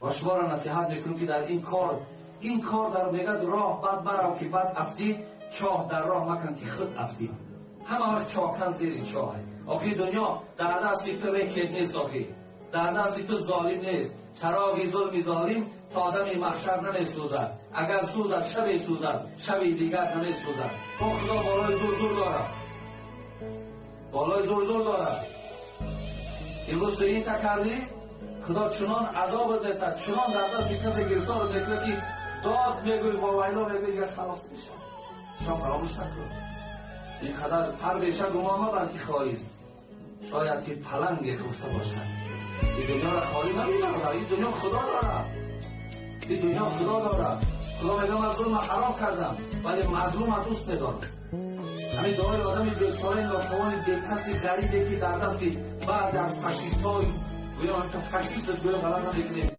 Ва шуморо насиҳат мекунам, ки дар ин кор, ин кор дар мегӯяд роҳ бад барав, ки бад афтӣ, чоҳ дар роҳ макун, ки худ афтӣ. Ҳама вақт чоҳкан зери чоҳ. Охи, дунё дар дасти ту рекет нест, охи, дар дасти ту золим нест. Чароғи зулми золим то дами маҳшар намесӯзад. Агар сӯзад, шабе сӯзад, шаби дигар намесӯзад. О, Худо болои зӯр зӯр дорад, болои зӯр зӯр дорад. Имрӯз ту ин та кардӣ, Худо чунон азобат метад, чунон дар дасти касе гирифторат мекунад, ки дод мегӯй, вовайло мегӯй, дигар халос мешавад. Шо фаромӯш накун, ин қадар ҳар беша гумон мабар, ки холист, шояд ки паланге хуфта бошад. Ин дунёро холӣ набинад. Ин дунё Худо дорад, ин дунё Худо дорад. Худо мегӯяд: ман зулма ҳаром кардам, вале мазлума дӯст медорам. Ҳамин дуои одами бечораи нотавони бекаси ғарибе, ки дар дасти баъзе аз фашистҳо, гӯё фашист, гӯё ғалат намекунем.